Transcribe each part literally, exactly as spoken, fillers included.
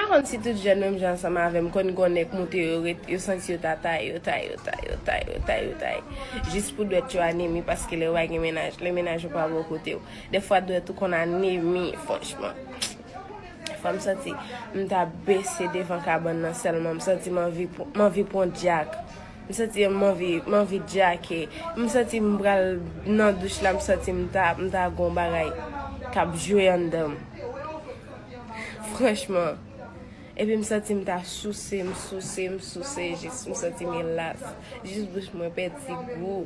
Konn si tout jèn menm jan ansanm avè m, konn gen yon nèg moute yo, ret, yo santi yo ta tay, yo tay, yo tay, yo tay, yo tay, yo tay. Jis pou dwèt yo anemi, paske lè w pa gen mennaj, lè mennaj ou pa bò kote w. Dèfwa dwèt ou konn anemi, franchman. Dèfwa m santi m ta bese devan kabann nan sèlman, m santi m anvi pran, m anvi pran dyak. M santi m anvi, m anvi djake. M santi m pral nan douch la, m santi m ta, m ta gon bagay k ap jwe anndan m. Franchman. Epi m santi m ta souse, m souse, m souse, jis m santi m elas. Jis bouch mwen pèdi gou.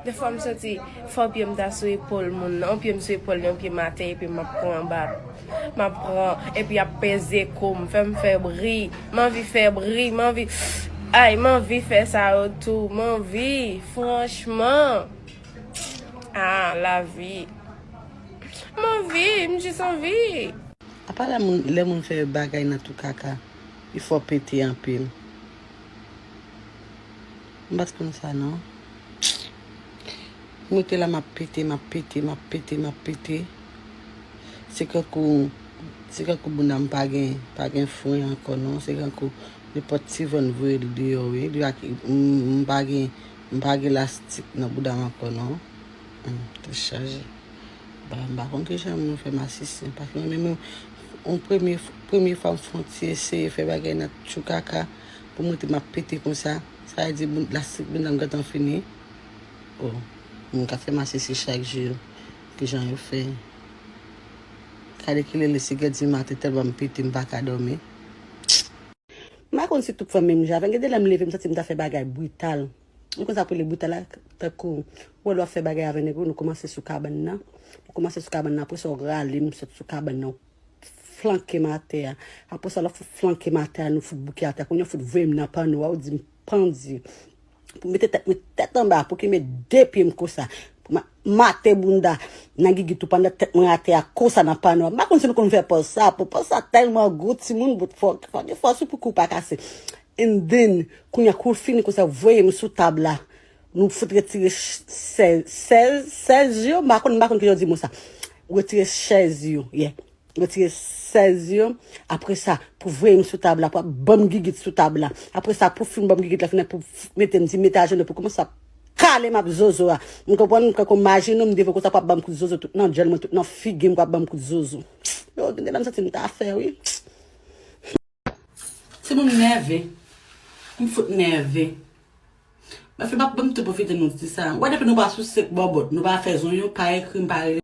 Dèfwa m santi fò pye m ta sou epòl moun nan, yon pye m sou epòl li, yon pye m atè, epi m ap pran anba. M ap pran, epi ap peze kou m, fè m fè bri. M anvi fè bri, m anvi, ay, m anvi fè sa yo tou, m anvi, franchman. Ah, lavi. M anvi, m jis anvi. Apa lè moun, lè moun fè bagay nan tou kaka, li fò pete anpil. M pa t konn sa non. M rete la, m ap pete, m ap pete, m ap pete, m ap pete. Se kankou, se kankou bounda m pa gen, pa gen fren ankò non. Se kankou nenpòt ti van voye l deyò, wi. Li pa, m, m pa gen, m pa gen lastik nan bounda m ankò non. Hmm, tèt chaje. Ba, m pa konn kijan moun fè masisi. Paske mwen menm, yon premye, premye fwa m fè yon ti eseye fè bagay nan tchoukaka pou m rete m ap pete konsa. Sa vle di boun-, lastik bounda m gentan fini. Oh, moun k ap fè masisi chak jou yo, kijan yo fè? Gade kilè li se gad di maten tèlman m pete m pa ka dòmi. M pa konn si tout fanm menm jan avè m. Gen de lè m leve m santi m ta fè bagay brital. Ou konn sa pou li brital la, tankou ou wè lè w ap fè bagay avè nèg ou, nou kòmanse sou kabann nan. Nou kòmanse sou kabann nan, apre sa w rale m sot sou kabann nan, w flanke m atè a. Apre sa lè w fout flanke m atè a, nou fout bouke atè a. Kounye a w fout voye m nan panno a, ou di m pandye. Pou mete tèt mwen tèt anba, pou ki met de pye m konsa. Pou ma-, mate bounda nan gigit ou pandan tèt mwen atè a konsa nan panno a. M pa konn si nou konn fè pòz sa, pou pòz sa tèlman gou, timoun bout fò, fò gen fòs wi pou kou pa kase. And then, kounye a kou fini konsa, voye m sou tab la. Nou fout retire ch-, sèz, sèz, sèz yo, m pa konn, m pa konn kijan yo di mo sa. Retire chèz yo, yeah. Retire sèz yo. Apre sa, pou voye m sou tab la, pou ap ban m gigit sou tab la. Apre sa, pou fin ban m gigit la, fini pou f-, mete m di, mete ajenou, pou kòmanse ap kale m ap zozo a. M konprann, m kankou majine w, m devwe konsa, pou ap ban m kout zozo, tout nan djèl mwen, tout nan figi m, pou ap ban m kout zozo. Yo, gen de lè m santi m ta fè, wi. Timoun nève. M fout nève. Mwen fè m ap ban m tou pwofite nou di sa. Wè depi nou pa souse k bòbòt, nou pa fè zonyon, pa ekri m, pa rele.